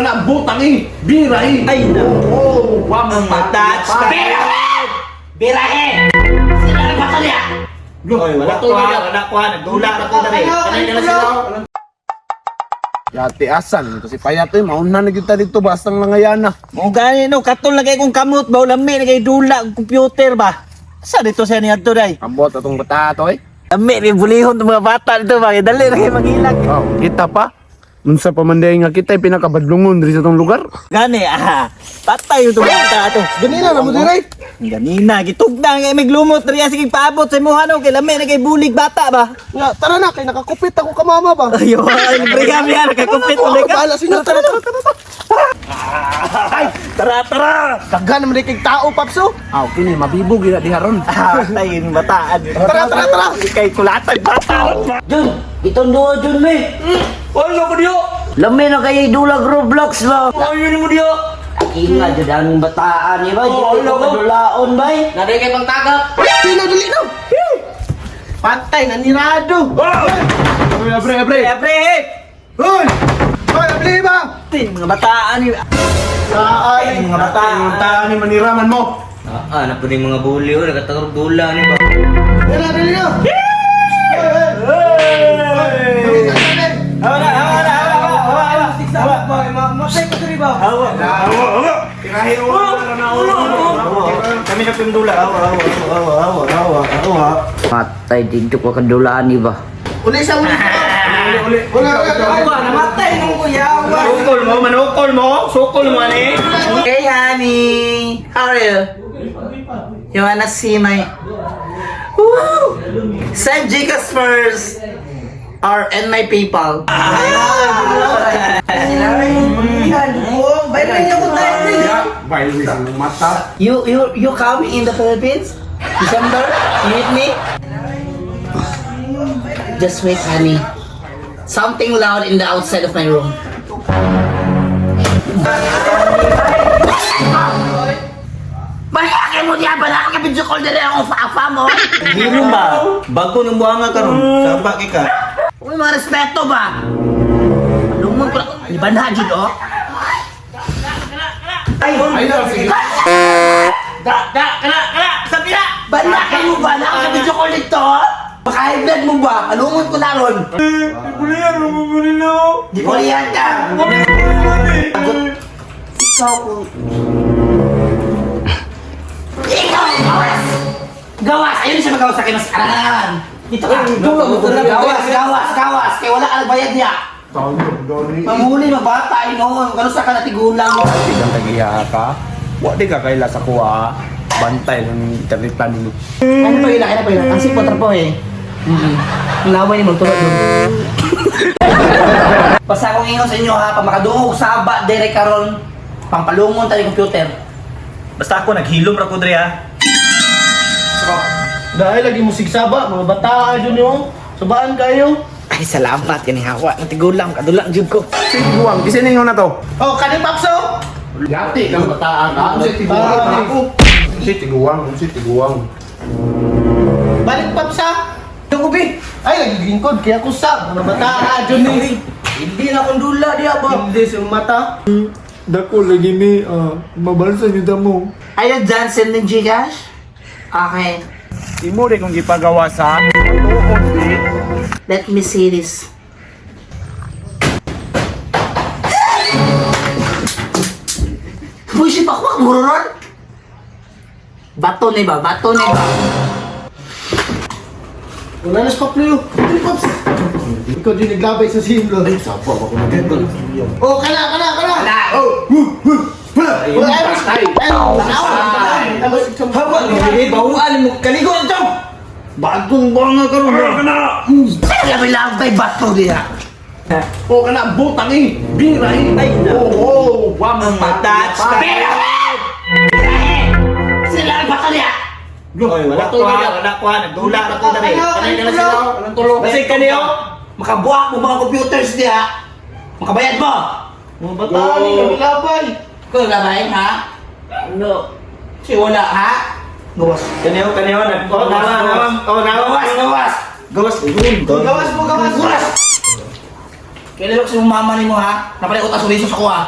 Kana butang eh. Bira eh. Ay, na. Oo, wa Ang touch ka. Birahe! Birahe! Sila ang bato niya! Oy, wala ko ha, wala ko ha, nagdula na ko dali. Kanay na lang sila. Yati asan kasi payat eh mauna na kita dito bastang langayana. Mo gani no, katol na kay kong kamot ba lami na kay dula ang computer ba. Sa dito siya ni adto day. Ambot atong bata to eh. Lami ni bulihon tong mga bata dito ba, kay dali na kay magilag. Oh, kita pa. Unsa pa man day nga kita pinakabadlungon diri sa tong lugar. Gani ah, patay yung tong bata ato. Ganina na mo dire. Ganina gitugna kay miglumot diri sige paabot sa imuha no kay lami na kay bulig bata ba. Nga, tara na, kay nakakupit ako ka mama ba? Ayo, ay libre kami ha, nakakupit ulit ka. Bahala sa inyo, tara, tara, tara. Ay, tara tara. Daghan naman kay tao, Papso. Aw kini mabibog ila diha ron. Ah, patay yung bataan. Tara, tara, tara. Kay kulatan bata. Jun! Itong duha, Jun, me! Ano ko diyo? Lami na kayo dulag Roblox ba? Ano mo diyo? Inga, jud ang bataan ni ba? Oh, Jud ano ko ko? kadulaon ba? Sino, dali na. Patay, nanirado. Abre abre abre. Pre, hey! Hoy! Hoy, abli ba? Tin, mga bataan ni Ay, mga bataan. Tao ni maniraman mo. Ah, na po mga buli oh, nagkatagog dula ni ba? Dali, dali na. Hawa na, hawa na, hawa, hawa, hawa. Hawa. Hawa. Kami na pindula. Hawa, hawa, hawa, hawa, hawa, hawa. Patay dito ko kadulaan ni ba? Uli sa uli. Uli, uli. Uli, uli. Hawa, namatay nung kuya. Sukol mo, manukol mo. Sukol mo, ani. Hey honey, how are you? You wanna see my? Woo! Send Gcash first, or and my PayPal. Bail sa mata. You coming in the Philippines? December? You meet me? Just wait, honey. Something loud in the outside of my room. Balaki mo niya! Balaki ka video call nila akong fafa mo! Hiro ba? Bago nung buhanga karon. Saba kay ka. Uy, mga respeto ba? Lumon ko lang. Di ba na, Jud, oh? Ay na sige. Da, da, kala, kala! Sabi na! Balaki mo ba? Naka video call nito, oh? Baka blood mo ba? Alungon ko na ron. Di bulihan ka! Ikaw kung... Ikaw! Gawas! Gawas! Ayun siya magawas sa akin. Mas arangan! Dito ka! Gawas! Gawas! Gawas! Kaya wala ka nagbayad niya! Mamuli mabata ay noon. Kano sa ka natigulang mo? Tigang tagiya ka. Wa di ka kaila sa kuha. Bantay lang internetan nimo. Ano pa ila? Ano pa ila? Ang sipot po eh. Ang laway ni magtulog doon. Basta akong ingon sa inyo ha, pag makadungog saba, dire karon, pampalungon tayo computer. Basta ako naghilom ra ko dre ha. Dahil lagi mo sigsaba, mga bata dyan yun. Sabaan kayo. Ay, salamat kani hawa. Natigulang, kadulang jud ko. Si tiguang bisin ninyo na to. Oh, kani Papso. Yati kang bataan ka. Si tiguang ako. Si tiguang, si tiguang. Balik Papsa. Yung ubi. Ay, lagi lingkod kaya ko sa mga bata dyan ni. Hindi na akong dula diya ba? Hindi sa mata. Dako lagi ni, mabalsa niyo damo. Are you done sending Gcash? Okay. Imo rin kung gipagawa sa tuon di. Let me see this. Bullshit pa ako, ron. Bato ni ba? Bato ni ba? Wala na sa Paplo. Dali, Paps. Ikaw din naglabay sa simlo. Ay, Sapa ako nagkagol. Oh, kana, kana, kana. Wala. Oh, Wala, ay, ay, ay, Hawa, eh, bawaan mo kaligo ito. Bagong buhanga karon. Labay-labay bato diya. O kana butang eh. Bira eh. Ay, na. Oo, wa Ang touch ka. Birahe! Birahe! Sila ang bato niya! Oy, wala ko ha, wala ko ha, nagdula na ko dre. Kanay na lang sila. Anong tulog? Kasi kaniyo. Makabuak mo mga computers diya. Makabayad mo! Mga bata ni naglabay. Ikaw labay, ha? No. Si wala, ha? Gawas. Kaniyo, kaniyo, nag oh, nawa, nawa, oh, nawa. Gawas, gawas! Gawas, yun. Gawas mo, gawas. Gawas! Kailan ko sa mama nimo ha? Napalay utas uliso sa kuha.